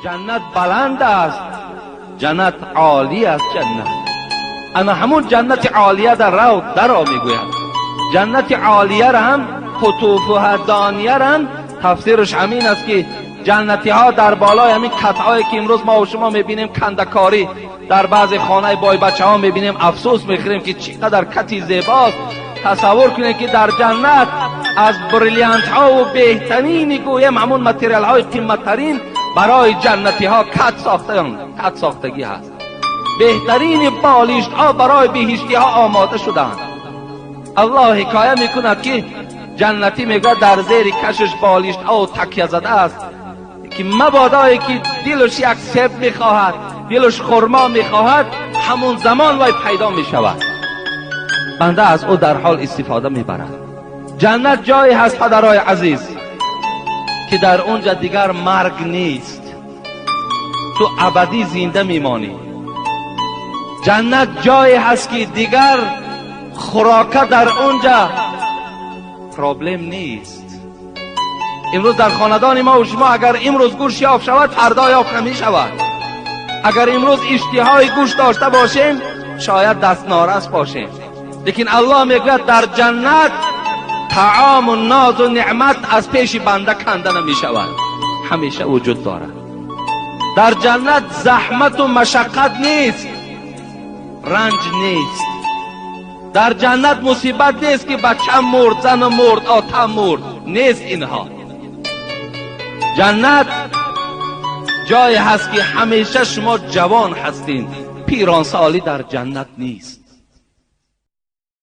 Ҷаннат баланд аст, ҷаннат олӣ аст. Ҷаннат ана ҳамун ҷаннати олия дар рав даро мегӯяд. Ҷаннати олияро ҳам қутуфуҳа донияро ҳам тафсираш ҳамин аст, ки ҷаннатиҳо дар болои ҳамин катҳое, ки имрӯз мо ва шумо мебинем, кандакорӣ дар баъзе хонаи бойбачаҳо мебинем, афсӯс мехӯрем, ки чӣ қадар кати зебост. Тасаввур кунед, ки дар ҷаннат аз бриллиантҳо ва беҳтарини гӯем ҳамун материалҳои қиматтарин барои ҷаннатиҳо кат сохтаанд, кат сохтагӣ ҳаст. Беҳтарини болиштҳо барои биҳиштиҳо омода шудаанд. Аллоҳ ҳикоя мекунад, ки ҷаннатӣ мегӯяд, дар зери кашиш болиштҳо такя задааст, ки мабодое ки дилаш як себ мехоҳад, дилаш хурмо мехоҳад, ҳамун замон вай пайдо мешавад, банда аз ӯ дар ҳол истифода мебарад. Ҷаннат ҷое ҳаст, падарои азиз, ки дар онҷа дигар марг нест, ту абадӣ зинда мемонӣ. Ҷаннат ҷое ҳаст, ки дигар хӯрока дар онҷа проблем нест. Имрӯз дар хонадони мо ва шумо агар имрӯз гӯшт ёфт шавад, фардо ёфт намешавад. Агар имрӯз иштиҳои гӯшт дошта бошем, шояд дастнорас бошем. Лекин Аллоҳ мегӯяд, дар ҷаннат таому нозу неъмат аз пеши банда канда намешавад, ҳамеша вуҷуд дорад. Дар ҷаннат заҳмату машаққат нест, ранҷ нест. Дар ҷаннат мусибат нест, ки бачам мурд, занам мурд, отам мурд, нест инҳо. Ҷаннат ҷое ҳаст, ки ҳамеша шумо ҷавон ҳастин, пиронсолӣ дар ҷаннат нест.